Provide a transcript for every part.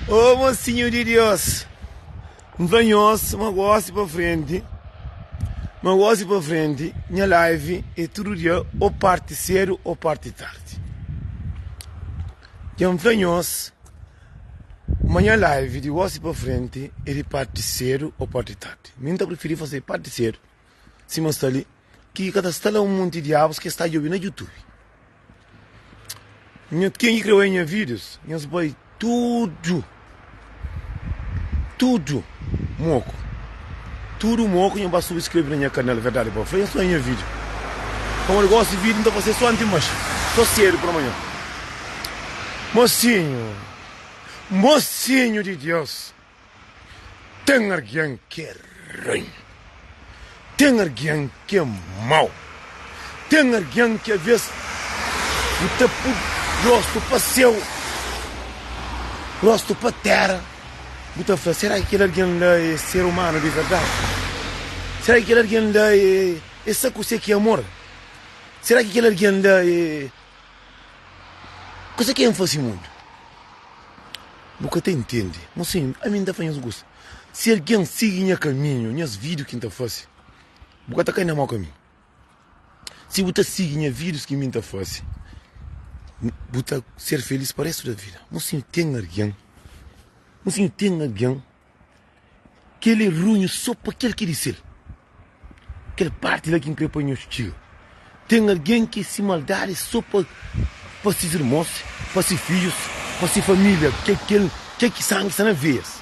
Ô mosinhu di Dios, N fla nhos ma gósi pa frenti, ma gósi pa frenti nha live é tudu dia ô parti sédu ô parti tardi. Dja N fla nhos ma nha live di gósi pa frenti é di parti sédu ô parti tardi. Mi N ta prifiri fase parti sédu, sima sta li, ki ka ta sta la un monti diabus ki es ta djobe na youtube. Nha ken ki kre oia nha videos nhos bai tudu tudu moku tudu moku nhos ba subscreve na nha canal verdade pa fla nhos oia nha video pamodi gosi video nta fase so anti manxi so cedo pa manha mosinho mosinho di Deus. Ten argen ki é ruin, ten argen ki é mau, ten argen ki aves bu ta pui rostu pa séu, rostu pa téra, bu ta fla, sera ki kel argen la é ser umanu di verdadi? Sera ki kel argen la é sa kuse ki é amor? Sera ki kel argen la é. Kuse ki N fase mundu? Bu ka ta intende. Mosinhu, ami N ta fla nhos gosi, si algen sigi nha kaminhu, nhas vídiu ki N ta fase, bu ka ta kai na mau kaminhu. Si bu ta sigi nha vídius ki mi N ta fase, bu ta ser felis pa restu da vida. Mosinhu, ten algen, mosinhu, ten algen. Kel é runhu sô pa kel ki di sel. Kel parti la ki N krê pa nhos txiga. Ten algen ki si maldadi é sô pa pa se irmons, pa se fidjus, pa se família, kel kel kel ki sangi sta na veias.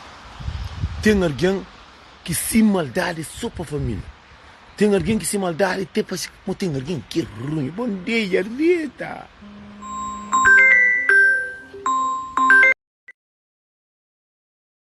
Ten algen ki si maldadi é sô pa família. Ten algen ki si maldadi é te pa si. Mo ten algen ki é runhu. Bon dia, Rita!